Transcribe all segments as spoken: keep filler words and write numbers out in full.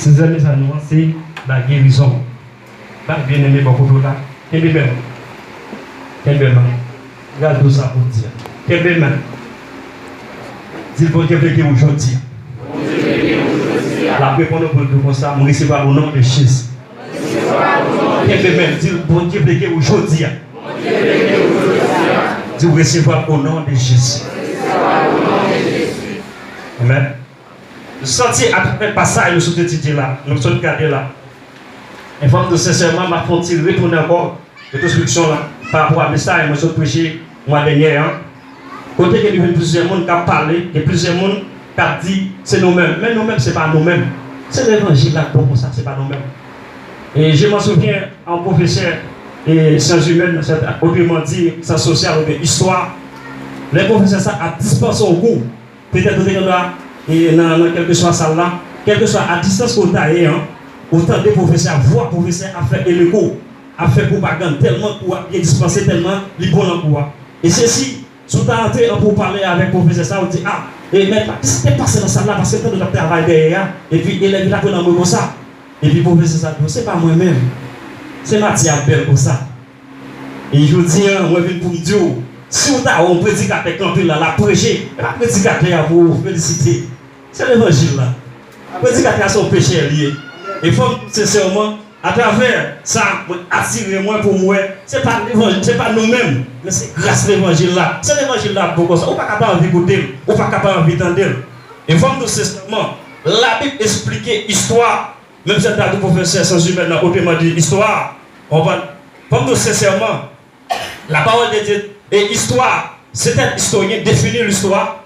Sizyèm mesaj nou an se la guérison. Bat byeneme bò kote w la. Kenbe men l. Kenbe men l. Gade sa pou w di a. Kenbe men l. Di l Bondye vle geri w jodi a. L ap reponn ou pou l di w konsa, "M resevwa l o non de Jezi." Kenbe men l. Di l Bondye vle geri w jodi a. Di w resevwa l o non de Jezi. Amèn. Nou santi atravè pasaj nou sot etidye la, nou sot gade la. E fò m di w sensèman, m ap fè yon ti retounen ankò, retwospeksyon la, pa rapò a mesaj mwen sot preche mwa dènyè an. Kote ke nou jwenn plizyè moun k ap pale, gen plizyè moun k ap di, "Se nou menm." Men nou menm, se pa nou menm. Se levanjil la k bon konsa, se pa nou menm. Et je m'en souviens, yon pwofesè e syans imèn, otreman di, syans sosyal oubyen istwa, lè pwofesè sa ap dispanse yon kou, petèt ou te gen dwa, e nan, nan kèlkeswa sal la, kèlkeswa a distans ke w ta ye an, ou tande pwofesè a, vwa pwofesè a ap fè eleko, ap fè pwopagann tèlman kou a byen dispanse, tèlman li bon nan kou a. E sesi, si w ta antre an pou w pale avèk pwofesè sa, ou di, "A, e mèt la, kisa k te pase nan sal la, paske m tande w t ap travay dèyè a, epi elèv yo t ap rele anmwe konsa." Epi pwofesè sa di w, "Se pa mwen menm. Se matyè a bèl konsa." E jodi a, mwen vin pou m di w, si w ta wè yon predikatè kanpe la, l ap preche, e pa predikatè a pou w felisite. Se levanjil la. Predikatè a se yon pechè li ye. E fò m di w sensèman, atravè sa, mwen atire mwen pou m wè, se pa levanjil, se pa nou menm, men se gras levanjil la. Se levanjil la ap bon konsa. Ou pa ka pa anvi koute l, ou pa ka pa anvi tande l. E fò m di w sensèman, Labib esplike istwa, menm jan ta di pwofesè syans imèn nan, otreman di istwa, konprann? Fò m di w sensèman, la parole de Dieu e istwa, se tèt istoryen defini listwa,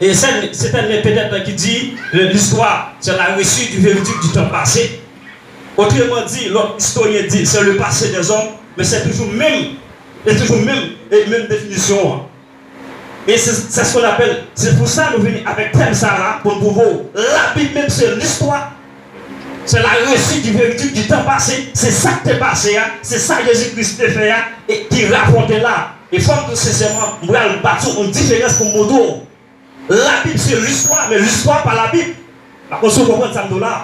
e se, se tèt men petèt ki di, euh, l'histoire, c'est la récit du véridique du temps passé. Otreman di, lòt istoryen di, c'est le passé des hommes, men se toujou menm, se toujou menm, e menm definisyon an. E se, c'est ce qu'on appelle, se pou sa nou vini avèk tèm sa la, pou n pwouve w, Labib menm se listwa. Se la récit du véridique du temps passé, se sa k te pase a, se sa Jezi Kris te fè a, e ki rapòte la. E fò m di w sensèman, m pral bati w yon diferans pou m montre w. Labib se listwa, men listwa pa Labib. Pa konn si w konprann sa m di w la.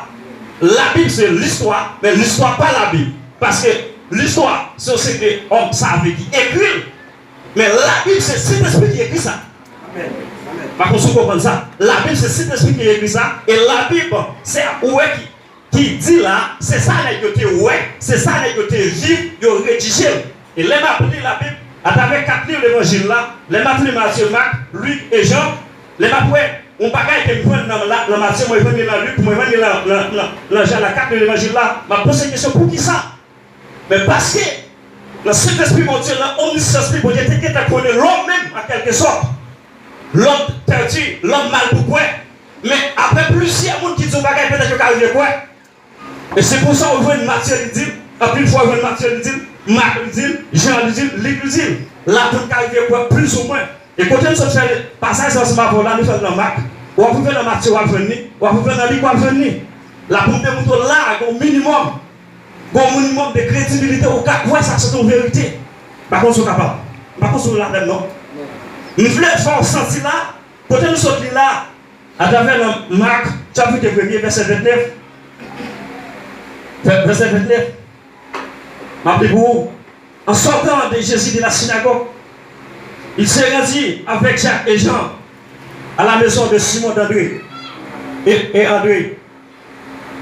Labib se listwa, men listwa pa Labib. Paske listwa se yon seri de òm save ki ekri l. Men Labib se Sentespri ki ekri sa. Pa konn si w konprann sa. Labib se Sentespri ki ekri sa. E Labib, se ou wè ki, ki di la, se sa nèg yo te wè, se sa nèg yo te viv, yo redije l. E lè m ap li Labib, atravè kat liv levanjil la, lè m ap li Matye, Mak, Lik e Jan, lè m ap wè yon bagay ke m jwenn nan, nan Matye, mwen jwenn li nan Lik, mwen jwenn li nan, nan, nan, nan Jan, nan kat liv levanjil la, m ap poze kesyon, poukisa? Men paske nan Sentespri Bondye, nan omniscience li, Bondye te gentan konnen lòm menm, an kèlkesòt. Lòm pèdi, lòm mal pou kwè. Men apre plizyè moun ki di yon bagay, petèt yo ka rive kwè. E se pou sa ou jwenn Matye li di l, anpil fwa ou jwenn Matye li di l, Mak li di l, Jan li di l, Lik li di l. La pou n ka rive kwè plizoumwen. E kote n sot fè pasaj sa ansanm avè w la, nou fè l nan Mak. W ap rive nan Matye, w ap jwenn li. W ap rive nan Lik, w ap jwenn li. La pou m te montre w la, gen yon minimòm. Gen yon minimòm de kredibilite, ou ka kwè sa se yon verite. M pa konn si w kapab. M pa konn si w la menm non. M vle fè w santi la, kote nou sot li la, atravè nan Mak, chapit premye, vèsè vennèf. Vè-, vèsè vennèf. M ap li pou ou. En sortant de Jésus de la synagogue, il se rendit avec Jacques et Jean à la maison de Simon d'André et, et André.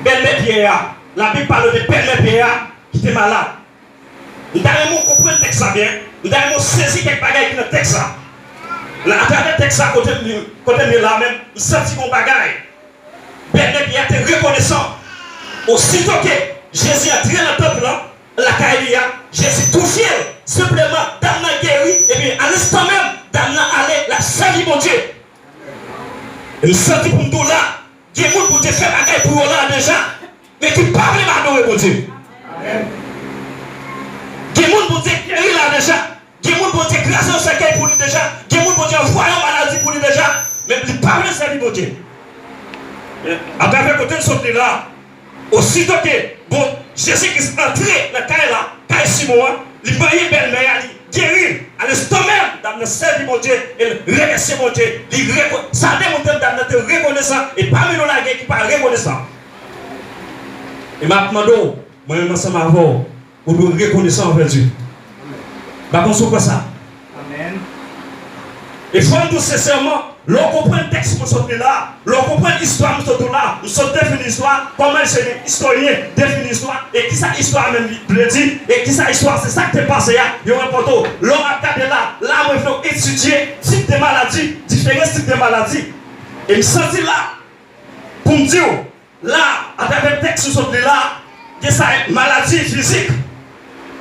Bèlmè Pyè a, Labib pale de bèlmè Pyè a ki te malad. M ta renmen w konprann tèks la byen. M ta renmen w sezi kèk bagay ki nan tèks la. Nan, atravè tèks la, kote m, kote m ye la menm, m santi gon bagay. Bèlmè Pyè a te rekonesan. Osito ke Jezi antre nan tanp lan, lakay li a, Jezi touse l. Senpleman, dam nan geri, epi an enstan menm, dam nan ale, l ap sèvi Bondye. E m santi pou m di w la, gen moun Bondye fè bagay pou yo la deja, men ki pa vle adore Bondye. Gen moun Bondye geri la deja. Gen moun Bondye kraze yon sèkèy pou li deja. Gen moun Bondye anvwaye yon maladi pou li deja. Men li pa vle sèvi Bondye. Atravè kote n sot li la, osito ke, bon, Jezi Kris antre nan kay la, kay Simon an, li manyen bèlmè a, li geri l. Alenstan menm, dam nan sèvi Bondye e l remèsye Bondye. Li reko-, sa demontre dam nan te rekonesan, e pami nou la gen ki pa rekonesan. E m ap mande w, mwen menm ansanm avè w, ou dwe rekonesan anvè Dye. M pa konn si w kwè sa. Amèn. E fò m di w sensèman, lè w konprann tèks mwen sot li la, lè w konprann istwa m sot ou la, m sot defini istwa, kòman se istwaryen defini istwa, e kisa istwa menm vle di, e kisa istwa se sa k te pase a, yo repòte w. Lè w ap gade la, la mwen vle w etidye tip de maladi, diferans tip de maladi. E m santi la, pou m di w, la, atravè tèks ou sot li la, gen sa maladi fizik.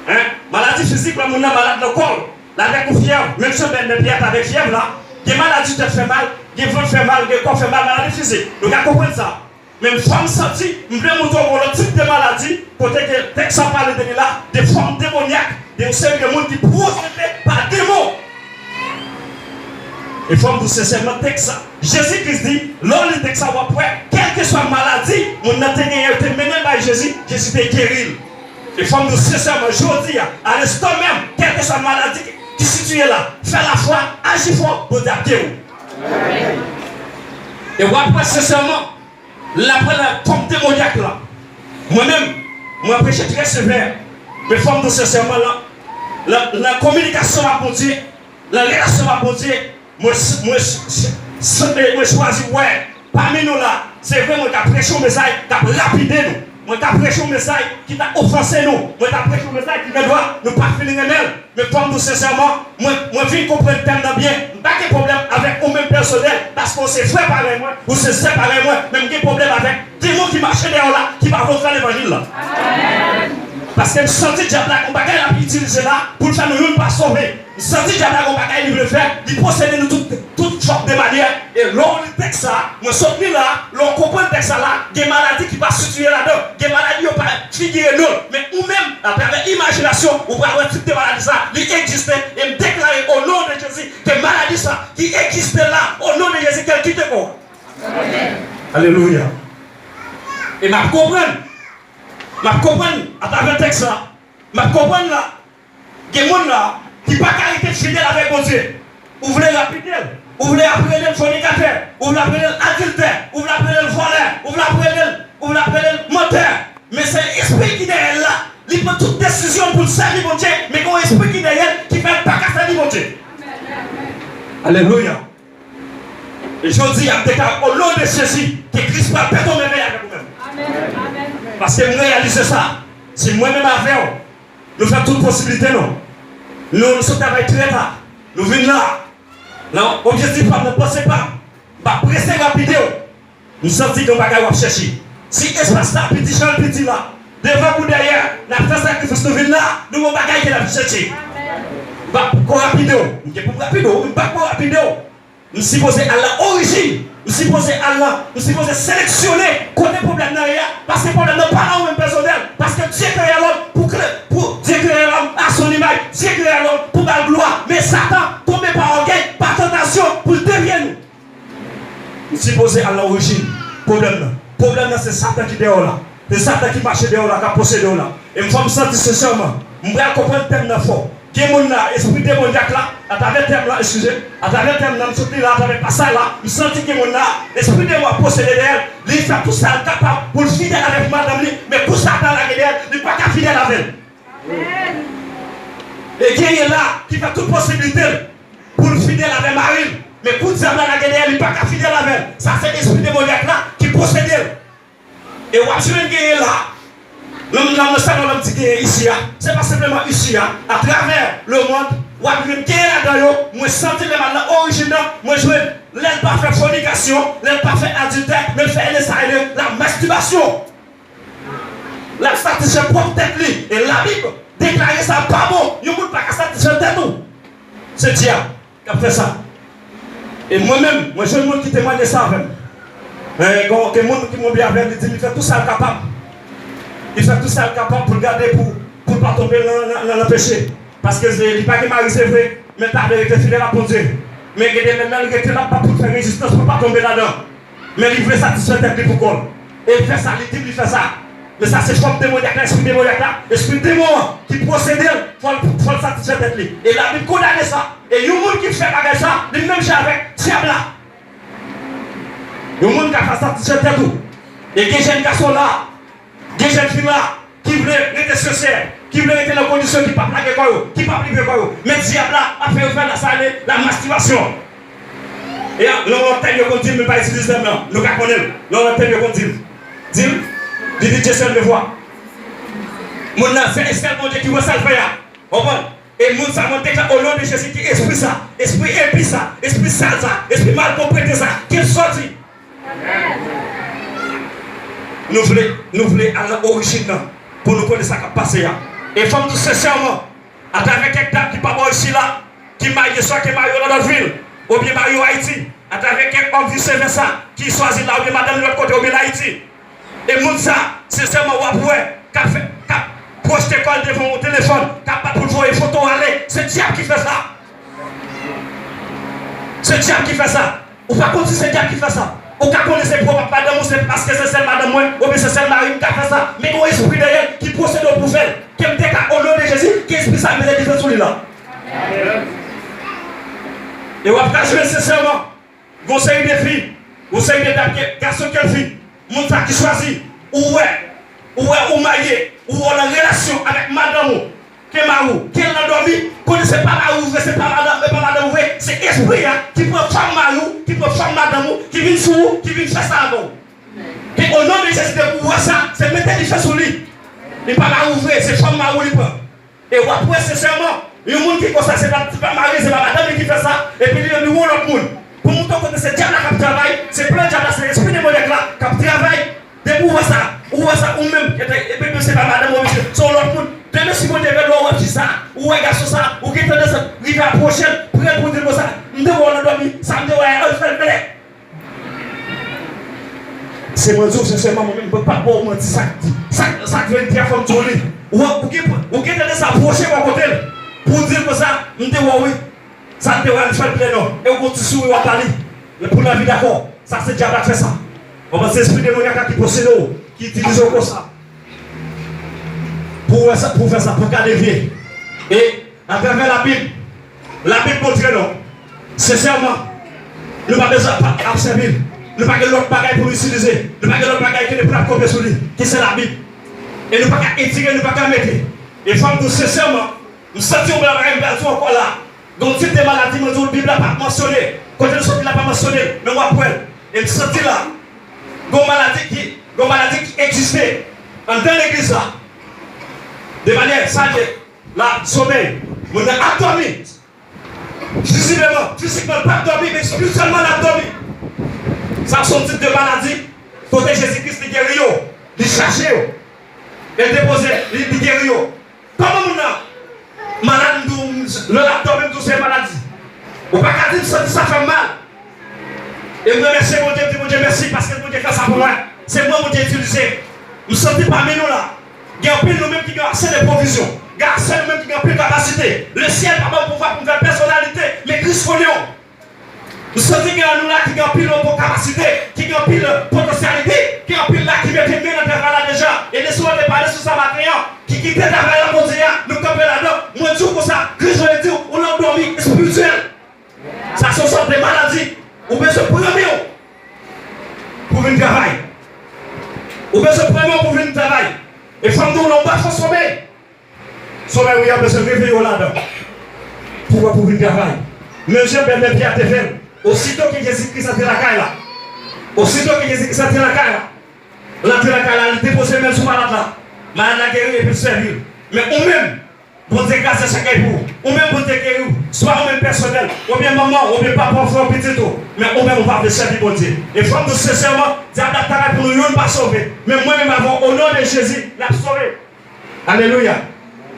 Hein? Maladi fizik, lè moun nan malad nan kò l, l avèk yon fyèv, menm jan bèlmè Pyè t avèk fyèv la, gen maladi tèt fè mal, gen vant fè mal, gen kò fè mal, maladi fizik. Nou ka konprann sa. Men fò m santi, m vle montre w yon lòt tip de maladi, kote ke tèks sa pale de li la, de fòm demonyak, de yon seri de moun ki posede pa demon. E fò m di w sensèman, tèks sa, Jezi Kris di, lè w li tèks sa, w ap wè, kèlkeswa maladi moun nan te genyen, yo te mennen l bay Jezi, Jezi te geri l. E fò m di w sensèman, jodi a, alenstan menm, kèlkeswa maladi ki, ki sitiye la, fè lafwa, aji fò, Bondye ap geri w. E w ap wè sensèman, L ap pran nan fòm demonyak la. Mwen menm, mwen preche trè sevè. Men fò m di w sensèman, nan, nan, nan kominikasyon m ak Bondye, nan relasyon m ak Bondye, mwen, mwen, mwen chwazi wè pami nou la, se vre mwen ka preche yon mesaj k ap lapide nou. Mwen ka preche yon mesaj ki ta ofanse nou. Mwen ka preche yon mesaj ki gendwa nou pa fin renmen l. Men fò m di w sensèman, mwen, mwen vin konprann tèm nan byen. M pa gen pwoblèm avèk ou menm pèsonèl, paske w se frè parèy mwen, ou se sè parèy mwen, men m gen pwoblèm avèk demon ki mache dèyè w la, ki pa vle w fè levanjil la. Paske m santi dyab la gon bagay l ap itilize la pou l fè nou youn pa sove. M santi dyab la gon bagay li vle fè, li posede nou tout, tout sòt de manyè. E lè w li tèks sa, mwen sot li la, lè w konprann tèks sa la, gen maladi ki pa sitiye ladan, gen maladi yo pa figire non l, men ou menm, atravè imajinasyon, ou pral wè tip de maladi sa, li egziste, e m deklare o non de Jezi ke maladi sa ki egziste la, o non de Jezi, ke l kite kò w. Alelouya. E m ap konprann, m ap konprann atravè tèks la, m ap konprann la, Gen moun la ki pa ka rete fidèl avèk Bondye. Ou vle ap rele l, ou vle ap rele l fònikatè, ou vle ap rele l adiltè, ou vle ap rele l vòlè, ou vle ap rele l, ou vle ap rele l mantè. Men se espri ki dèyè l la. Li pran tout desizyon l pou l sèvi Bondye, men gen yon espri ki dèyè l ki fè l pa ka sèvi Bondye. Alelouya. E jodi a, m deklare o non de Jezi ke Kris pral pete yon mèvèy avèk ou menm. Paske m reyalize sa. Si mwen menm avè w, nou fè tout posiblite nou. Nou, nou sot travay trè ta. Nou vin la. Nan objektif pa m, nan panse pa m. M pa prese lapide w. M santi gen yon bagay w ap chèche. Si espas la piti jan l piti la, devan kou dèyè, n ap fè sakrifis nou vin la, nou gen yon bagay ke n ap chèche. M pa ko rapide w. M gen pou m rapide w. M pa ko rapide w. M sipoze al nan orijin. M sipoze al nan, m sipoze seleksyone kote pwoblèm nan ye a. Paske pwoblèm nan pa nan ou menm pèsonèl. Paske Dieu créa l'homme pour que, pour, Dieu créa l'homme à son image. Dieu créa l'homme pou ba l glwa. Men Satan tonbe pa ògèy, pa tantasyon, pou l devye nou. M sipoze al nan orijin pwoblèm nan. Pwoblèm nan se Satan ki dèyè w la. Se Satan ki mache dèyè w la, k ap posede w la. E m fò m santi sensèman, m pral konprann tèm nan fò. Gen moun la, espri demonyak la, atravè tèm lan, eskize, atravè tèm nan, m sot li la, atravè pasaj la, m santi gen moun la, espri demon ap posede dèyè l, li fè tout sa l kapab pou l fidèl avèk madanm li, men kou Satan lage dèyè l, li pa ka fidèl avè l. E genyen la, ki fè tout posiblite l pou l fidèl avè mari l, men kou dyab la lage dèyè l, li pa ka fidèl avè l. Sa se espri demonyak la ki posede l. E w ap jwenn genyen la, nan, nan, nan salon, lè m di genyen isi a, se pa senpleman isi a, atravè lemonn, w ap jwenn genyen ladan yo, mwen santi lè m al nan orijin nan, mwen jwenn lè l pa fè fònikasyon, lè l pa fè adiltè, men l fè sa rele la mastibasyon. L ap satisfè pwòp tèt li, e Labib deklare sa pa bon, yon moun pa ka satisfè tèt ou. Se dyab k ap fè sa. E mwen menm, mwen jwenn moun ki temwanye sa avè m. Men gen, gen moun ki monte avè m, li di m li fè tout sa l kapab. Li fè tout sa l kapab pou l gade pou, pou l pa tonbe nan, nan, nan, nan peche. Paske se, li pa gen mari, se vre, men l ta vle rete fidèl ak Bondye. Men gen de lè, lè l rete la, l pa pou l fè rezistans pou l pa tonbe ladan. Men li vle satisfè tèt li pou kò l. E l fè sa, li di m li fè sa. Men sa se fòm demonyak la, espri demonyak la, espri demon an ki posede l, fò l, fò l satisfè tèt li. E Labib kondane sa. E yon moun ki fè bagay sa, li menm jan avèk dyab la. Yon moun ka fè satisfè tèt ou. E gen jèn gason la, Gen jèn fi la ki vle rete sensè, ki vle rete nan kondisyon ki p ap lage kò yo, ki p ap livre kò yo. Men dyab la ap fè yo fè la sa rele la mastibasyon. E a, nan yon lòt tèm yo konn di m, men pa itilize tèm nan. Nou ka konnen l. Nan yon lòt tèm yo konn di m. Di m, li di Dye sèl de vwa. Moun nan, se sèl Bondye ki wè sa l fè a. Konprann? E moun sa mwen deklare o non de Jezi ki espri sa, espri enpi sa, espri sal sa, espri malpwoprete sa, ke l sòti. Nou vle, nou vle al nan orijin nan pou nou konnen sa k ap pase a. E fò m di w sensèman, atravè kèk dam ki pa bò isi la, ki marye swa ki marye nan lòt vil, oubyen marye Ayiti, atravè kèk òm vise vèsa, ki swazi la oubyen madanm li lòt kote oubyen Ayiti. E moun sa, sensèman, w ap wè, k ap fè, k ap pwojte kò l devan yon telefòn, k ap bat pou l voye foto ale. Se dyab ki fè sa. Se dyab ki fè sa. Ou pa konn si se dyab ki fè sa. Ou ka konnen se pwòp madanm ou, se paske se sèl madanm mwen, oubyen se sèl mari m ka fè sa. Men gen yon espri dèyè l ki posede w pou fè l. Ke m deklare o non de Jezi, ke espri sa mete dife sou li la. E w ap ka jwenn sensèman. Gon seri de fi, gon seri de dam, ke gason ke fi, moun sa ki chwazi, ou wè, ou wè ou marye, ou wè w nan relasyon avèk madanm ou, ke mari w, ke l nan dòmi, konnen se pa mari w vre, se pa madanm, se pa madanm ou vre, se espri a ki pran fanm mari w, ki pran fanm madanm ou, ki vin sou ou, ki vin fè sa avè w. Ke o non de Jezi depi w wè sa, se mete dife sou li. Li pa mari w vre, se fanm mari w li pran. E w ap wè sensèman, yon moun ki konsa se pa, se pa mari, se pa madanm li ki fè sa, epi li menm li wè yon lòt moun. Pou montre w kote se dyab la k ap travay, se plan dyab la, se espri demonyèk la k ap travay. Depi w wè sa, ou wè sa, ou menm, epi, epi se pa madanm ou, mesye, se yon lòt moun. Demen si Bondye vle, lè w wè fi sa, ou wè gason sa, ou gen tandans rive apwoche l, pre l pou w di l konsa, m te wè w nan dòmi, sa m te wè a, al fè l klè. Se mwen di w sensèman, mwen menm, mwen p ap ba w manti, sa k di, sa, sa k verite a, fò m di w li. Ou, ou gen, ou gen tandans apwoche bò kote l pou w di l konsa, m te wè w wi. Sa m te wè a, m fè l klè non. E w gon ti souri w ap ba li. Men pou l anvi dakò. Sa se dyab la k fè sa. Konprann? Se espri demonyèk la ki posede w, ki itilize w konsa. Pou w wè sa, pou w fè sa, pou w ka devye. E Atravè Labib, Labib montre nou, sensèman, nou pa bezwen pa ap sèvi l. Nou pa gen lòt bagay pou nou itilize. Nou pa gen lòt bagay ke pou n ap konte sou li, ki se Labib. E nou pa ka etire, nou pa ka mete. E fò m di w sensèman, m santi yon bagay m pral di w ankò la. Gen yon tip de maladi, mwen di w, Bib la pa mansyone. Kote l soti la pa mansyone. Men w ap wè l. E m santi la, gen yon maladi ki, gen yon maladi ki egziste anndan legliz la. De manyè, sa vle, la, somèy, moun nan ap dòmi. Vizibleman, fizikman, l p ap dòmi, men espirityèlman, l ap dòmi. Sa se yon tip de maladi kote Jezi Kris li geri yo, li chache yo, e l depoze, li, li geri yo. Kòman moun nan malad, m di w, lè l ap dòmi, m di w se maladi. Ou pa ka di m santi sa fè m mal. E m remèsye Bondye, m di Bondye mèsi paske Bondye fè sa pou mwen. Se mwen Bondye itilize. M santi pami nou la, gen anpil nou menm ki gen ase de pwovizyon. Gen ase nou menm ki gen anpil kapasite. Lesyèl pa ban m pouvwa pou m fè pèsonalite, men Kris konnen w. M santi gen annou la ki gen anpil bon kapasite, ki gen anpil potansyalite, gen anpil la ki mete men nan travay la deja. E de sou te pale sou sa maten an, ki kite travay la Bondye a, nou kanpe ladan. Mwen di w konsa, Kris Bondye di w, ou nan dòmi espirityèl. Sa se yon sòt de maladi. Ou bezwen pran men w pou vin travay. Ou bezwen pran men w pou vin travay. E fò m di w, lè w pa fè somèy, somèy ou a bezwen reveye w ladan pou w, pou vin travay. Menm jan bèlmè Pyè te fè l, osito ke Jezi Kris antre lakay la, osito ke Jezi Kris antre lakay la, l antre lakay la, li depoze men l sou malad la. Malad la geri epi l sèvi l. Men ou menm, Bondye kraze chakèy pou ou. Ou menm Bondye geri w. Swa ou menm pèsonèl, oubyen manman w, oubyen papa w, frè w, pitit ou. Men ou menm ou pa vle sèvi Bondye. E fò m di w sensèman, dyab la ap travay pou nou youn pa sove. Men mwen menm avè w, o non de Jezi, n ap sove. Alelouya.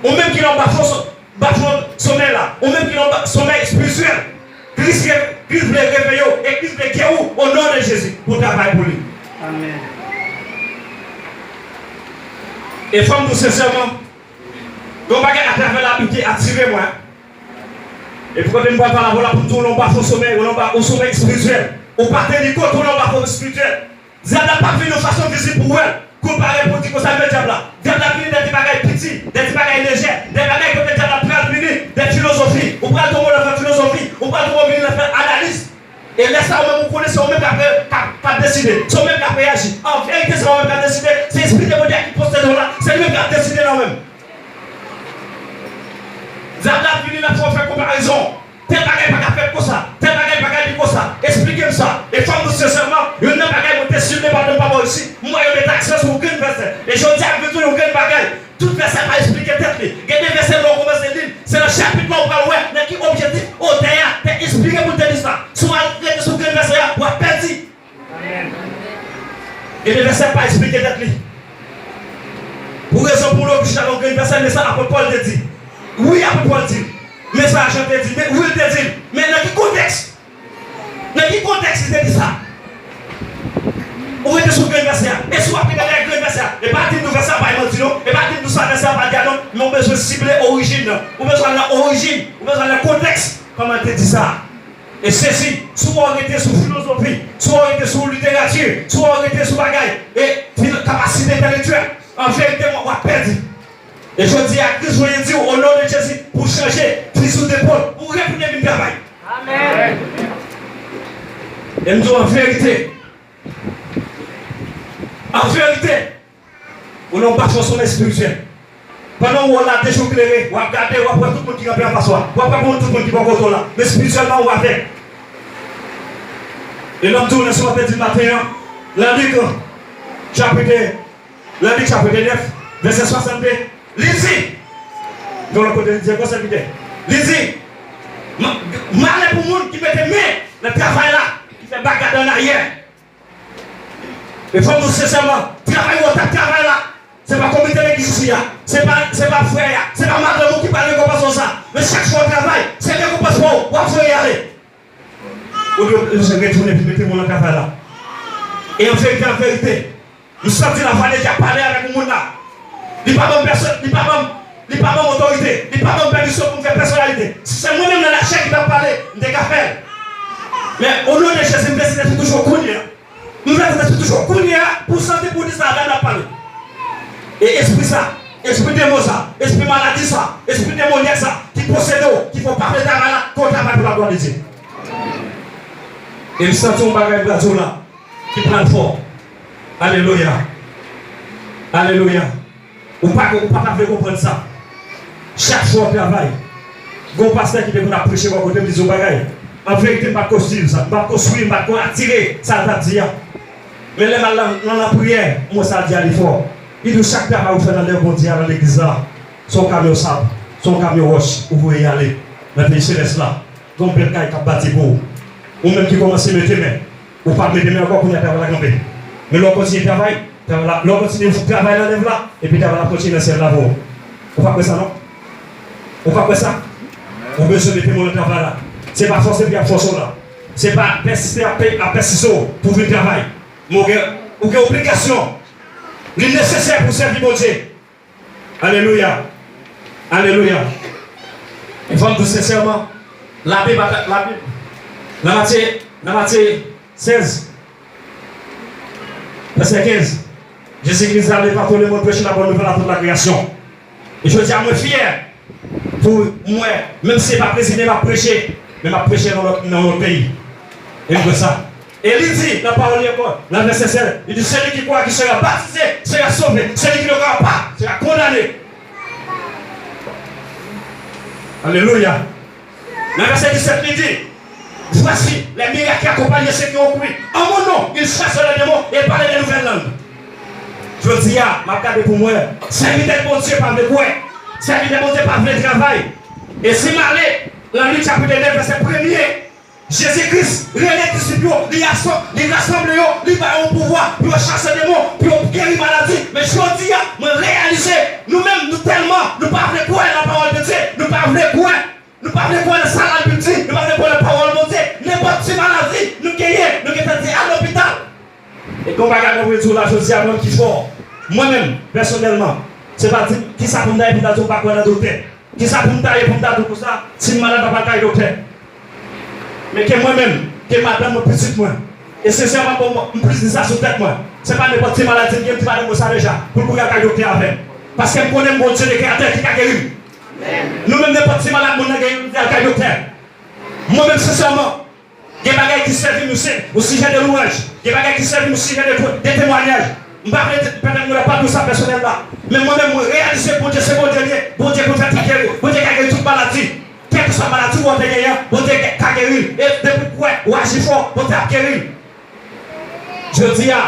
Ou menm ki nan bafon, bafon somèy la, ou menm ki nan ba- somèy espirityèl, Kris, Kris vle reveye w e Kris vle geri w o non de Jezi pou w travay pou li. Amèn. E fò m di w sensèman, gen yon bagay atravè Labib ki atire mwen. Epi kote m pral pale avè w la pou m di w, ou nan bafon somèy, ou nan ba- ou somèy espirityèl. Ou pa teni kont ou nan bafon espirityèl. Dyab la p ap vin yon fason vizib pou w wè l, kou l parèt pou w di konsa, men dyab la. Dyab la vini de ti bagay piti, de ti bagay lejè, de bagay kote dyab la pral vini, de filozofi. Ou pral tonbe nan fè filozofi, ou pral tonbe vini nan fè analiz. E lè sa a, ou menm ou konnen se ou menm k ap re-, k ap, k ap deside. Se ou menm k ap reyaji. An verite, se pa ou menm k ap deside. Se Espri de Bondye a ki posede w la. Se li menm k ap deside nan ou menm. Dyab la ap vini, l ap fè w fè konparezon. Tèl bagay pa ka fèt konsa. Tèl bagay pa ka di konsa. Esplike m sa. E fò m di w sensèman, youn nan bagay mwen te sible pandan m pa bò isi, m wè yo met aksan sou yon grenn vèsè. E jodi a, m vin di w yon grenn bagay. Tout vèsè pa esplike tèt li. Gen de vèsè lè w kòmanse li l, se nan chapit la w pral wè nan ki objektif otè a te enspire pou l te di sa. Si w al rete sou grenn vèsè a, w ap pèdi. Gen de vèsè pa esplike tèt li. Pou rezon pou lòt, ou chita nan yon grenn vèsè, men sa apot Pòl te di. Wi, apot Pòl di l. Men sa Jan te di. Men wi, l te di l. Men nan ki kontèks? Nan ki kontèks li te di sa? Ou rete sou grenn vèsè a. E si w ap rete dèyè grenn vèsè a, e pa di m tou vèsè a pa manti non. E pa di m tou sa vèsè a pa di a non. Men ou bezwen sible orijin nan. Ou bezwen al nan orijin. Ou bezwen al nan kontèks. Kòman l te di sa? E sezi, si w rete sou filozofi, si w rete sou literati, si w rete sou bagay, e fil-, kapasite entèlektyèl, an verite, w ap pèdi. E jodi a, Kris voye di w, o non de Jezi, pou w chanje fizi w depòl, pou w retounen vin travay. Amèn. E m di w an verite, an verite, ou nan yon batman somèy espirityèl. Pandan w wè w la, de je w klere, w ap gade, w ap wè tout moun ki kanpe anfas ou a. W ap wè moun, tout moun ki bò kote w la. Men espirityèlman, ou avèg. E lè m di w nan sa w te di maten an, nan Lik, chapit, nan Lik chapit nèf, vèsè swasannde, li di, gen yon lòt kote li di ankò, sèvitè. Li di, ma-, malè pou moun ki mete men nan travay la, ki fè bagad annayè. E fò m di w sensèman, travay ou t ap travay la, se pa komite legliz isi a, se pa, se pa frè a, se pa madanm ou ki pral rekonpanse w sa. Men chak jou w travay, se rekonpans pa w, w ap voye ale. Ou dwe, ou dwe retounen vin mete men w nan travay la. E an verite, an verite, m santi lavwa de Dye ap pale avèk yon moun la. Li pa ban m pèsòn, li pa ban m, li pa ban m otorite, li pa ban m pèmisyon pou m fè pèsonalite. Si se mwen menm nan lachè ki t ap pale, m te ka fè l. Men, o non de Jezi, m deside se toujou kounye a. M vle tande sou toujou kounye a pou w santi pou w di sa avè m n ap pale. E espri sa, espri demon sa, espri maladi sa, espri demonyèk sa ki posede w, ki fè w pa vle travay la, ke w travay pou laglwa de Dye. E m santi yon bagay m pral di w la ki pral fò. Alelouya. Alelouya. Ou pa, ou pa ta vle konprann sa. Chak jou w ap travay. Gen yon pastè ki te konn ap preche bò kote m, li di yon bagay. An verite, m pa t ko swiv sa. M pa t ko swiv, m pa t ko atire sa l t ap di a. Men lè m al nan, nan lapriyè, m wè sa l di a, li fò. Li di w chak travay ou fè nan lèv Bondye a, nan legliz la, se yon kamyon sab, se yon kamyon wòch ou voye ale nan peyi selès la. Gen yon bèl kay k ap bati pou ou. Ou menm ki kòmanse mete men, ou pa mete men ankò, kounye a travay la kanpe. Men lè w kontinye travay, travay la, lè w kontinye travay nan lèv la, epi travay la ap kontinye nan syèl la pou ou. Ou pa kwè sa non? Ou pa kwè sa? Ou bezwen mete men w nan travay la. Se pa fòse pou y ap fòse w la. Se pa pèsiste ap pè-, ap pèsiste w pou w vin travay. Men ou gen, ou gen obligasyon. Li nesesè pou w sèvi Bondye. Alelouya. Alelouya. E fò m di w sensèman, Labib, Labib, nan Matye, nan Matye sèz, vèsè kenz, Jezi Kris di, allez par tout le monde, prêchez la bonne nouvelle à toute la création. E jodi a, mwen fyè pou mwen, menm si se pa prezime m ap preche, men m ap preche nan lòt, nan lòt peyi. E m kwè sa. E li di, nan pawòl li ankò, nan vèsè sèz, li di, celui qui croit, qui sera baptisé, sera sauvé. Celui qui ne croit pas sera condamné. Alelouya. Nan vèsè disèt, li di, voici, les miracles qui accompagnent ceux qui ont cru. En mon nom, ils chassent les démons et parlent de nouvelles langues. Jodi a, m ap gade pou mwen, sèvitè Bondye pa vle kwè. Sèvitè Bondye pa vle travay. E si m ale nan Lik chapit nèf, vèsè premye, Jezi Kris rele disip yo, li asan-, li rasanble yo, li ba yo yon pouvwa pou yo chase demon, pou yo geri maladi. Men jodi a, mwen reyalize, nou menm, nou tèlman, nou pa vle kwè nan pawòl de Dye, nou pa vle kwè, nou pa vle kwè nan sa Labib di, nou pa vle kwè nan pawòl Bondye. Nenpòt ti maladi nou genyen, nou gentan di al lopital. E gon bagay mwen vle di w la jodi a, mwen ki fò. Mwen menm, pèsonèlman, se pa di m kisa pou m ta ye pou m ta di w pa kwè nan doktè. Kisa pou m ta ye pou m ta di w konsa, si m malad m pa pral kay doktè. Men ke mwen menm, ke madanm mwen, pitit mwen. E sensèman, bon, m plis di sa sou tèt mwen. Se pa nenpòt ti maladi m gen, m di madanm mwen sa deja, pou l kouri al kay doktè avè m. Paske m konnen m gon Dye de kreyatè ki ka geri m. Nou menm, nenpòt ti malad moun nan genyen, nou di al kay doktè. Mwen menm, sensèman, gen bagay ki sèvi m yon sijè de lwanj, gen bagay ki sèvi m yon sijè de, de temwayaj. M pa vle di, pètèt mwen pa di w sa pèsonèl la, men mwen menm mwen reyalize Bondye se Bondye l ye, Bondye konn fè tout geri, Bondye ka geri tout maladi. Kèlkeswa maladi w te genyen an, Bondye ka geri l. E depi w kwè, w aji fò, Bondye ap geri l. Jodi a,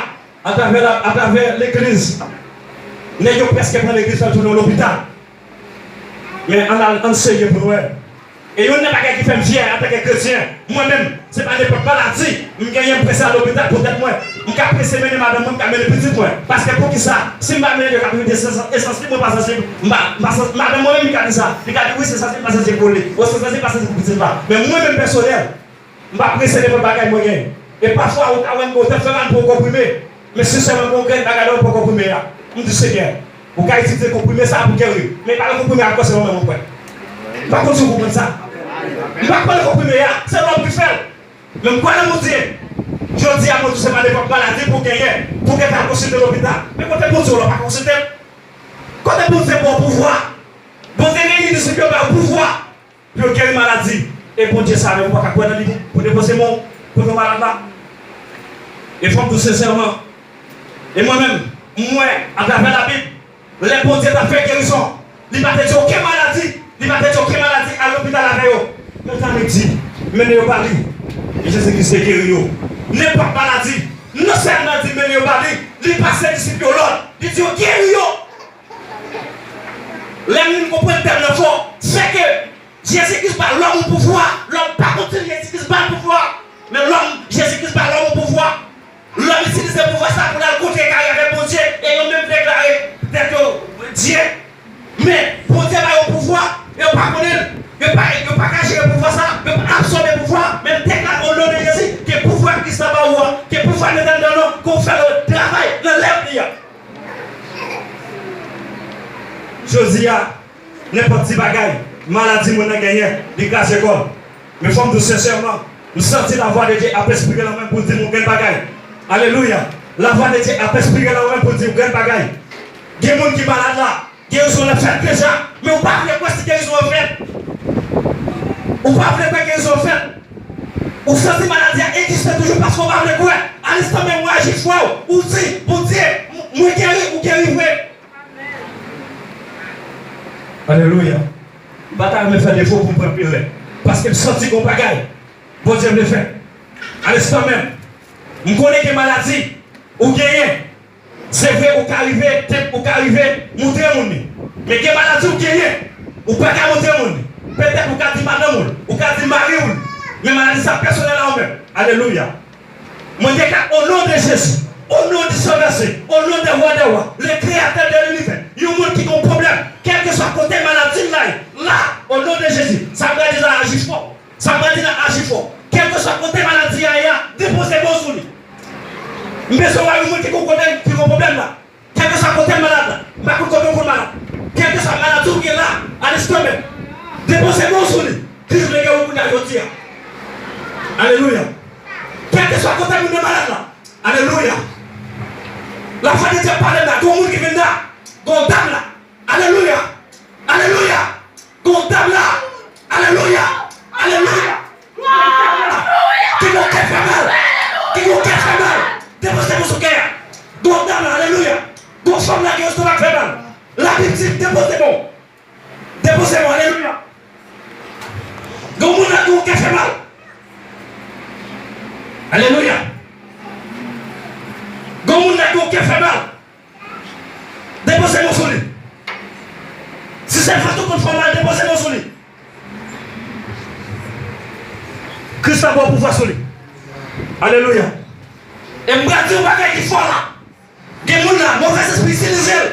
atravè la, atravè legliz, nèg yo prèske pran legliz la tounen yon lopital. Men ann al, ann serye pou n wè. E youn nan bagay ki fè m fyè antanke kretyen, mwen menm, se pa nenpòt maladi m genyen m prese al lopital pou tèt mwen. M ka prese mennen madanm mwen, m ka mennen pitit mwen. Paske poukisa, si m pa mennen yo ka pete esans, esans li, mwen pa sansib, m pa, m pa sans-, madanm mwen menm li ka di sa. Li ka di, "Wi, se sansib, pa sansib pou li. Ou se sansib, pa sansib pou pitit la." Men mwen menm pèsonèl, m pa prese nenpòt bagay mwen genyen. E pafwa, ou ka wè m gen yon tèt fè mal pou yon konprime. Men sensèman, gen yon grenn bagay la, ou pran konprime a. M di, "Senyè, ou ka itilize konprime sa a pou geri m." Men pa nan konprime a ankò, se mwen menm ou kwè. M pa konn si w konprann sa. M pa kwè nan konprime a, se lòm ki fè l. Men m kwè nan Bondye. Jodi a, mwen di w se pa nenpòt maladi pou w genyen, pou w gentan al konsilte lopital. Men kote Bondye w la, w pa konsilte l? Kote Bondye ba w pouvwa? Bondye reyini disip yo, ba yo pouvwa pou yo geri maladi. E Bondye sa menm, ou pa ka kwè nan li pou, pou depoze men w kote malad la? E fò m di w sensèman, e mwen menm, m wè atravè Labib, lè Bondye t ap fè gerizon, li pa te di okenn maladi, li pa te di okenn maladi al lopital avè yo. Men sa li di, mennen yo ba li. E Jezi Kris te geri yo. Nenpòt maladi, non sèlman di mennen yo ba li, li pase disip yo lòd, li di yo geri yo. Lè moun konprann tèm nan fò, se ke Jezi Kris ba lòm yon pouvwa, lòm pa konn si Jezi Kris ba l pouvwa, men lòm, Jezi Kris ba lòm yon pouvwa. Lòm itilize pouvwa sa pou l al kontre kare avèk Bondye, e yo menm deklare tèt yo dye. Men, Bondye ba yo pouvwa, yo pa konnen l. Yo pa, yo pa ka jere pouvwa sa, yo pa absòbe pouvwa, men m deklare o non de Jezi, ke pouvwa Kris la ba ou a, ke pouvwa Letènèl nan, ke w fè l travay nan lèv li a. Jodi a, nenpòt ti bagay, maladi moun nan genyen, li kraze kò l. Men fò m di w sensèman, m santi lavwa de Dye ap espire nan mwen pou l di m yon grenn bagay. Alelouya! Lavwa de Dye ap espire nan mwen pou l di yon grenn bagay. Gen moun ki malad la, gerizon an fèt deja, men ou pa vle kwè si gerizon an fèt. Ou pa vle kwè gerizon an fèt. Ou santi maladi a egziste toujou paske ou pa vle kwè. Alelouya, men ou aji fwa w. Ou di, "Bondye, m-, mwen geri, ou geri vre." Alelouya. M pa ta renmen fè defo pou m pran pil lè. Paske m santi gon bagay Bondye vle fè. Alelouya, men m konnen gen maladi ou genyen. Se vre, ou ka rive, te, ou ka rive montre moun li. Men gen maladi ou genyen, ou pa ka montre moun li. Petèt ou ka di madanm ou l, ou ka di mari w li. Men maladi sa pèsonèl a ou menm. Alelouya. Mwen deklare, o non de Jezi, o non di Sovè, o non de Wa dè wa, le Kreyatè de linivè, yon moun ki gon pwoblèm, kèlkeswa kote maladi l la ye, la, o non de Jezi, sa m pral di la aji fò. Sa m pral di la aji fò. Kèlkeswa kote maladi a ye a, depoze men w sou li. M bezwen wè yon moun ki gon kote, ki gon pwoblèm la. Kèlkeswa kote malad la, m pa konn kote w konn malad. Kèlkeswa maladi w gen la, al estonmen. Depoze men w sou li. Kris vle geri w kounye a jodi a. Alelouya. Kèlkeswa kote moun nan malad la. Alelouya. Lavwa de Dye pale m la. Gon moun ki vin la. Gon dam la. Alelouya. Alelouya. Gon dam la. Alelouya. Alelouya. Ki gon kè fè mal. Ki gon kè fè mal. Depoze men w sou kè a. Gon dam la. Alelouya. Gon fanm la ki estomak fè mal. Labib di depoze men w. Depoze men w. Alelouya. Gon moun la ki gon kè fè mal. Alelouya. Gon moun la ki gon kè fè mal. Depoze men w sou li. Si se fason konn fè w mal, depoze men w sou li. Kris la ba w pouvwa sou li. Alelouya. E m pral di yon bagay ki fò la. Gen moun la, movèzespri itilize l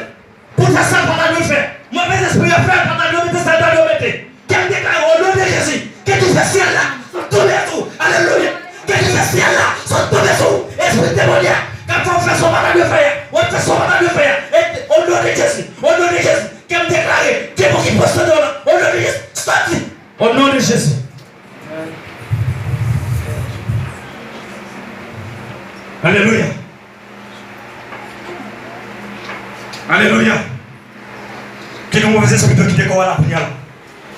pou l fè sa l pa ta dwe fè. Movèzespri yo fè l pa ta dwe mete sa l ta dwe mete. Kè m deklare, o non de Jezi, ke dife syèl la tonbe sou ou. Alelouya. Ke dife syèl la tonbe sou ou. Espri demonyak k ap fè w fè sa w pa ta dwe fè a. W ap fè sa w pa ta dwe fè a. E, o non de Jezi, o non de Jezi, kè m deklare, demon ki posede w la, o non de Jezi, soti. O non de Jezi. Alelouya. Alelouya. Ki gon movèzespri dwe kite kò a la kounye a la.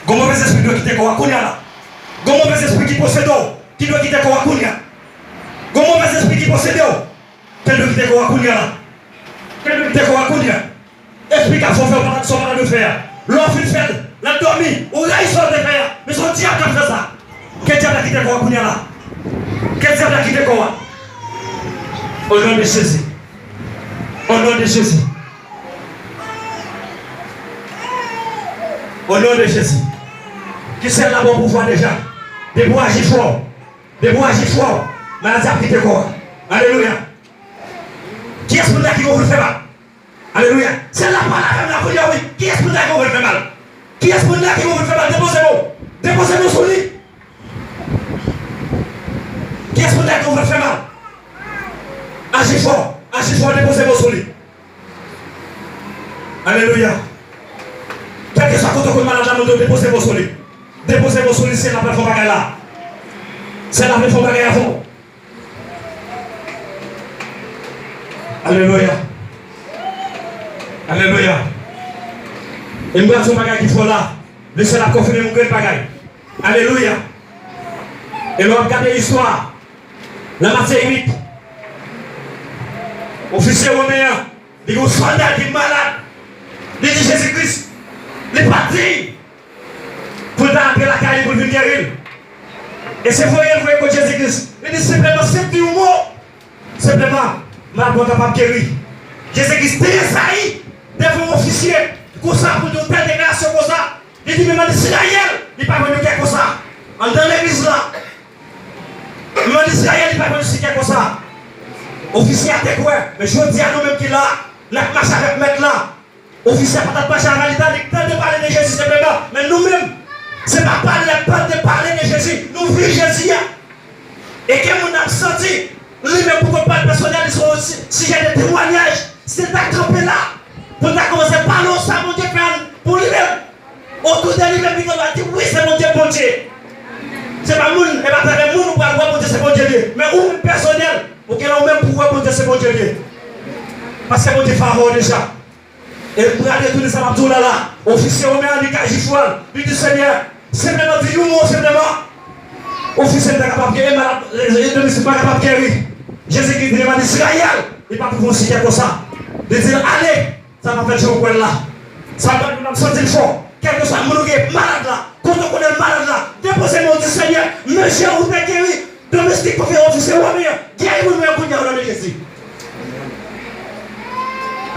Gon movèzespri dwe kite kò a kounye a la. Gon movèzespri ki posede w ki dwe kite kò a kounye a. Gon movèzespri ki posede w. Ke l dwe kite kò a kounye a la. Ke l dwe kite kò a kounye a. Espri k ap fè w fè sa w pa ta dwe fè a. Lè w fin fè l, nan dòmi, ou rayi sa w te fè a. Men se yon dyab k ap fè sa. Ke dyab la kite kò a kounye a la. Ke dyab la kite kò a. O non de Jezi. O non de Jezi. O non de Jezi. Ki sèl la ba w pouvwa deja. Depi w aji fò. Depi w aji fò. Maladi ap kite kò a. Alelouya. Kiyès moun la ki gon vle fè mal? Alelouya. Sèl la pale avè m la kounye a wi. Kiyès moun la ki gon vle fè mal? Kiyès moun la ki gon vle fè mal? Depoze men w. Depoze men w sou li. Kiyès moun la ki gon vle fè mal? Aji fò. Aji fò, depoze men w sou li. Alelouya. Kèlkeswa kote w konn malad la, mande w depoze men w sou li. Depoze men w sou li, Seyè a pral fè yon bagay la. Seyè a pral fè yon bagay avè w. Alelouya. Alelouya. E m pral di yon bagay ki fò la. Lesyèl ap konfime yon grenn bagay. Alelouya. E lè w ap gade istwa, nan Matye uit, ofisye women an, li gen yon sòlda ki malad. Li di Jezi Kris, li pa diy pou l ta antre lakay li pou l vin geri l. E se voye l voye kot Jezi Kris. Li di, senpleman, si w di yon mo, senpleman, malad mwen kapab geri. Jezi Kris trezayi devan yon ofisye konsa pou l di yon tèl deklarasyon konsa. Li di, menm ann Izrayèl, li pa jwenn yon kè konsa. Anndan legliz la, menm ann Izrayèl, li pa jwenn yon ti kè konsa. Ofisye a te kwè, men jodi a, nou menm ki la, n ap mache avèk Mèt la. Ofisye a pa t ap mache avè l, li ta, li tande pale de Jezi senpleman. Men nou menm, se pa pale, n ap tande pale de Jezi. Nou viv Jezi a. E gen moun n ap santi, li menm pou kont pa l pèsonèl, li se yon si-, sijè de temwayaj. Si l ta kanpe la, pou l ta kòmanse pale w sa Bondye fè pou li menm. Otou de li menm, li gen dwa di, wi, se Bondye, Bondye. Se pa moun, e pa atravè moun ou pral wè Bondye, se Bondye li ye. Men ou menm pèsonèl, ou gen lè ou menm pou wè Bondye, se Bondye li ye. Paske Bondye fè avè w deja. E m pral retounen sa m ap di w la la. Ofisye women an, li ka jifre l. Li di, Senyè, senpleman di yon mo, senpleman. Ofisye ta kapab geri, malad, e, e, domistik pa kapab geri. Jezi ki di, devan Izrayèl, li pa twouve yon sijè konsa. Li di l, ale, sa pa fèt jan ou kwè l la. Sa pral di w, n ap santi l fò. Kèlkeswa moun ou gen malad la, kote w konnen l malad la, depoze men w, di, Senyè, mesye ou te geri, domestik pou fè ofisye women an, geri moun mwen kounye a, o non de Jezi.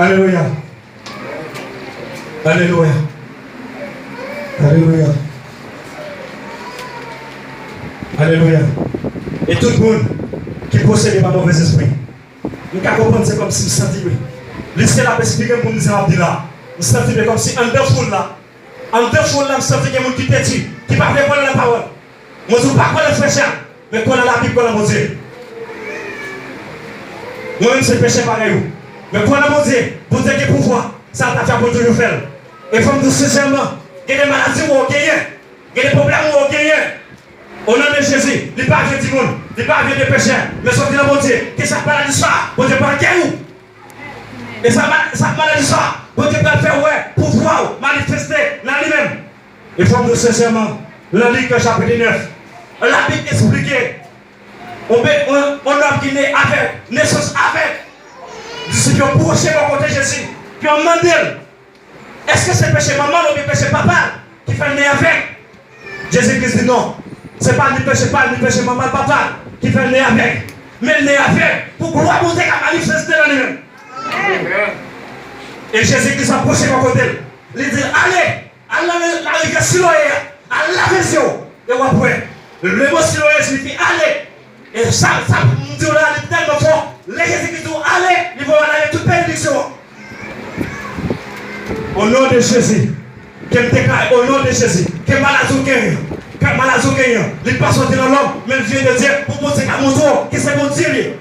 Alelouya. Alelouya. Alelouya. Alelouya. E tout moun ki posede pa movèzespri, m ka konprann se kòmsi m santi, wi. Lesyèl ap esplike m pou m di sa m ap di la. M santi m kòmsi anndan foul la. Anndan foul la, m santi gen moun ki tèti, ki pa vle kwè nan lapawòl. Mwen di w pa kwè nan frè Chak, men kwè nan Labib, kwè nan Bondye. Mwen menm se pechè parèy ou. Men kwè nan Bondye, Bondye gen pouvwa, sa l ta fè pou l toujou fè l. E fò m di w sensèman, gen de maladi ou genyen, gen de pwoblèm ou genyen. O non de Jezi, li pa vle di moun, li pa vle de pechè, men sòti nan Bondye, ke sa k maladi sa, Bondye pral geri w. E sa, sa maladi sa, Bondye pral fè wè pouvwa w manifeste nan li menm. E fò m di w sensèman, nan Lik chapit nèf, Labib esplike, yon be-, yon, yon nonm ki ne avèg, nesans avèg, disip yo pwoche bò kote Jezi, pou yo mande l, èske se peche manman l oubyen peche papa l ki fè l ne avèg? Jezi Kris di non. Se pa ni peche pa l, ni peche manman l, papa l ki fè l ne avèg. Men l ne avèg pou glwa Bondye ka manifeste nan li menm. E Jezi Kris apwoche bò kote l. Li di l, ale, al nan larivyè Siloe a, al lave zye w, e w ap wè. Le mo Siloe siyifi ale. E sa, sa m di w la, li tèlman fò. Lè Jezi Kris di w ale, li voye w al ale tout benediksyon an. O non de Jezi, ke m deklare, o non de Jezi, ke maladi w genyen, ke maladi w genyen, li pa sòti nan lòm, men l vyen de Dye, pou Bondye ka montre w ke se Bondye li ye.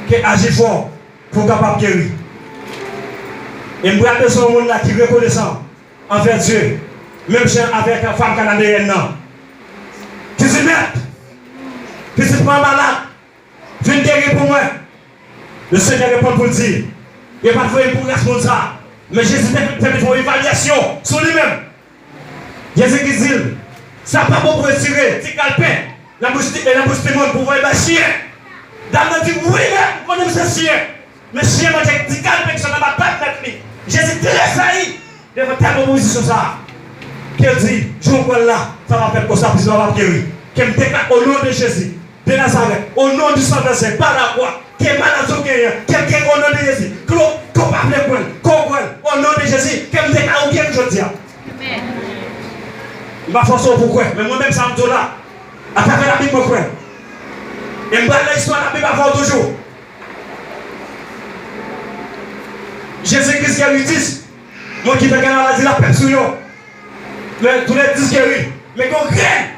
Ke aji fò pou w kapab geri. E m pral bezwen yon moun la ki rekonesan anvè Dye, menm jan avèk fanm kananeyèn nan, ki di, Mèt, pitit mwen malad, vin geri pou mwen. Le Senyè reponn pou l di, yo pa t voye m pou ras moun sa a. Men Jezi te, te met yon evalyasyon sou li menm. Jezi ki di l, sa pa bon pou retire ti kal pen Nan bouch ti, e nan bouch timoun pou voye bay chyen. Dam nan di, wi, mèt, m konnen m se chyen. Men chyen manje ti kalpèk sa nan bat tèt mèt li. Jezi tresayi devan tèl opozisyon sa a. Ke l di, jou w pral la, sa va fèt konsa, pitit la p ap geri. Ke m deklare, o non de Jezi de Nazarèt, o non di san vèsè, pa lakwa, ke maladi w genyen, ke l geri o non de Jezi. Ke w, ke w pa vle kwè l, ke w kwè l, o non de Jezi, ke m deklare w geri jodi a. M pa fòse w pou kwè, men mwen menm sa m di w la, atravè Labib mwen kwè. E m pral nan istwa Labib avè w toujou. Jezi Kris geri dis moun ki te gen maladi lapès sou yo. Men tou le dis geri. Men gen yon grenn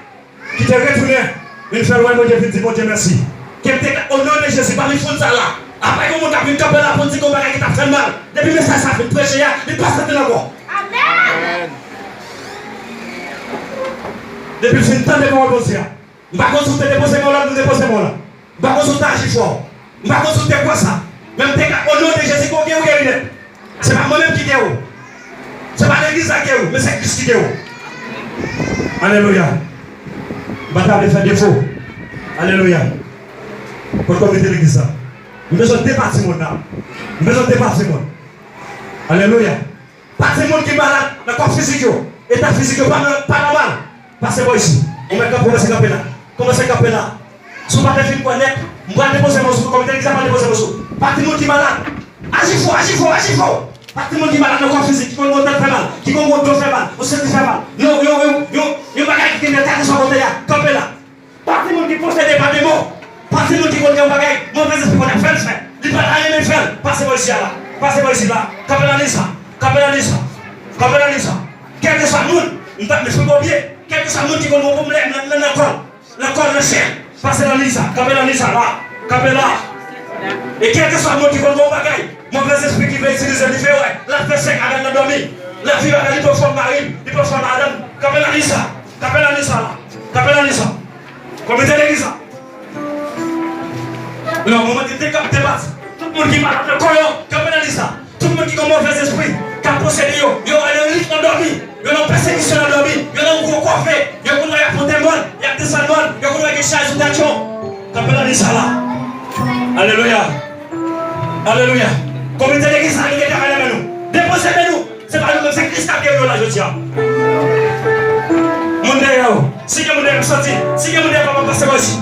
ki te retounen, vin fè lwanj Bondye, vin di Bondye mèsi. Ke m te, o non de Jezi, pami foul sa la, a pa gen moun k ap vin kanpe la pou di gen yon bagay ki t ap fè l mal. Depi mesaj sa fin preche a, li pa soti l ankò. Amèn. Depi l fin tande pawòl Bondye a. M pa konn si w te depoze men w la, m depoze men w la. M pa konn si w te aji fò. M pa konn si w te kwè sa. Men m te ka, o non de Jezi, ke w geri, w geri nèt. Se pa mwen menm ki geri w. Se pa legliz la ki geri w, men se Kris ki geri w. Alelouya. M pa ta vle fè defo. Alelouya. Kot komite legliz la? M bezwen de pati moun la. M bezwen de pati moun. Alelouya. Pati moun ki malad nan kò fizik yo, eta fizik yo pa, pa nòmal. Pase bò isi. Ou mèt kanpe, kòmanse kanpe la. Kòmanse kanpe la. Si w pa te fin kwè nèt, m pral depoze men sou, komite legliz la pral depoze men sou. Pati moun ki malad, aji fò, aji fò, aji fò. Pati moun ki malad nan kò fizik, ki konn gwo tèt fè mal, ki konn gwo do fè mal, yon senti fè mal, yon, yon, yon, yon, yon bagay ki gen nèt, kèlkeswa kote a, kanpe la. Pa timoun ki posede pa demon. Pa timoun ki konn gen yon bagay, move lespri konn ap fè l fè. Li pa ta renmen fè l. Pase bò isi a la. Pase bò isi la. Kanpe nan liy sa. Kanpe nan liy sa. Kanpe nan liy sa. Kèlkeswa moun, m t ap met sou bò pye. Kèlkeswa moun ki konn gen yon pwoblèm nan, nan, nan kò l. Nan kò l, nan chè l. Pase nan liy sa. Kanpe nan liy sa la. Kanpe la. E kèlkeswa moun ki konn gen yon bagay, move lespri ki vle itilize l, li fè wè. L ap fè sèk avè l nan dòmi. L ap viv avè l, li pran fòm mari l, li pran fòm madanm. Kanpe nan liy sa. Kanpe nan liy sa la. Kanpe nan liy sa. Komite legliz la. Non, mwen mande de kanpe, de pati. Tout moun ki malad nan kò yo, kanpe nan liy sa. Tout moun ki gen move lespri, k ap posede yo, yo wè yo lit nan dòmi, yo nan pèsekisyon nan dòmi, yo nan gwo kòve, yo konn wè y ap monte mòn, y ap desann mòn, yo konn wè gen chay sou tèt yo. Kanpe nan liy sa la. Alelouya. Alelouya. Komite legliz la, nou gen travay nan men nou. Depoze men nou. Se pa nou menm, se Kris k ap geri yo la jodi a. Moun dèyè w. Si gen moun dèyè m, soti. Si gen moun dèyè papa, pase bò isi.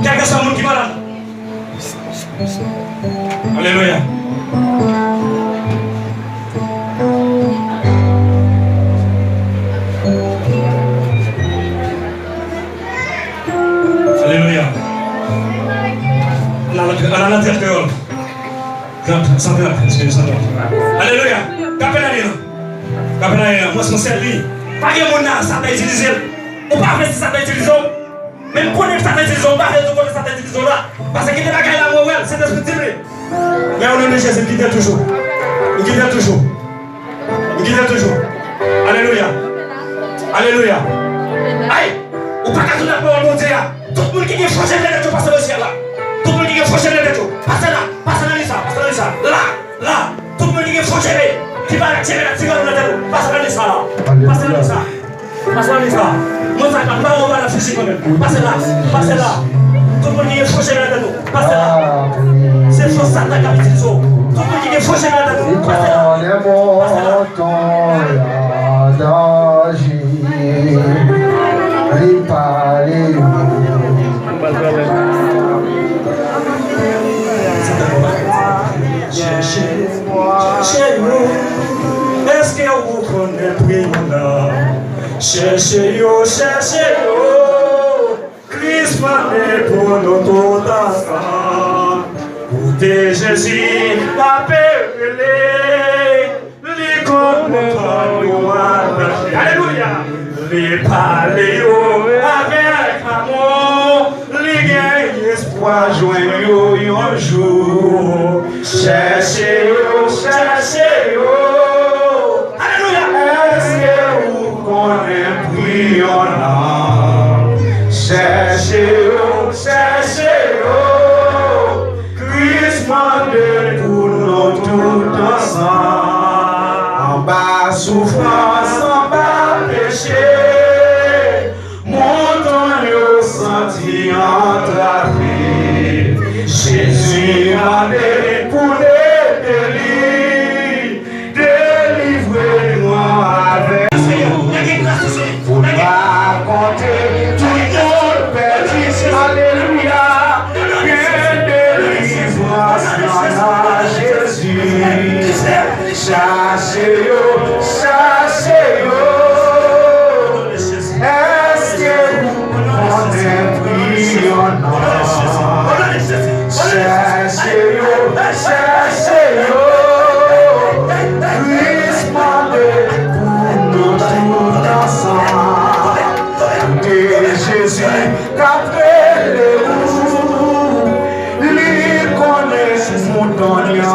Kèlkeswa moun ki malad. Alelouya. Alelouya. An al nan tèt kreyòl. Trant, san trant, eskize, san trant. Alelouya. Kanpe nan liy lan. Kanpe nan liy lan. Mwen se yon sèl liy. Pa gen moun la, Satan itilize l. Ou pa vle si Satan itilize w. Men m konnen Satan itilize w, m pa vle di w kote Satan itilize w la. Paske gen de bagay la, mwen wè l, Sentespri di m li. Men o non de Jezi, m kite l toujou. M kite l toujou. M kite l toujou. Alelouya. Alelouya. Ay! Ou pa ka tounen ak pawòl Bondye a. Tout moun ki gen fo cheve nan tèt yo, pase nan syèl la. Tout moun ki gen fo cheve nan tèt yo, pase la. Pase nan liy sa. Pase nan liy sa. La. La. Tout moun ki gen fo cheve, ki pa gen cheve nan ti granmoun nan tèt yo, pase nan liy sa la. Pase nan liy sa. Pase nan liy sa. Mwen sa pa, m pa wè w malad fizik mwen menm. Pase la. Pase la. Tout moun ki gen fo cheve nan tèt yo, pase la. Se fòs Satan k ap itilize w. Tout moun ki gen fo cheve nan tèt yo, pase la. Pase la. Li pale. Chèche, chèche yo. Èske ou konnen pri yon nanm? Chèche yo, chèche yo. Kris mande pou nou tout ansanm. Koute Jezi, l ape rele. Li konn kontan yo al mache. Alelouya. Li pale yo avèk amou. Li gen espwa jwenn yo yon jou. Chèche yo, chèche yo. Alelouya. Èske ou konnen pri yon nanm? Chèche yo, chèche yo. Kris mande pou nou tout ansanm. Anba soufrans, anba peche, moun Li antrave, Jezi mande pou ede li, delivre nou avèk nou. Pou n pa konte tout moun pèdi. Alelouya. Gen delivrans nan non Jezi. Chache yo, chache yo. Èske ou konnen pri yon nonm? Chèche yo, chèche yo. Kris mande pou nou tout ansanm. Koute Jezi k ap rele ou. Li konnen mouton li an.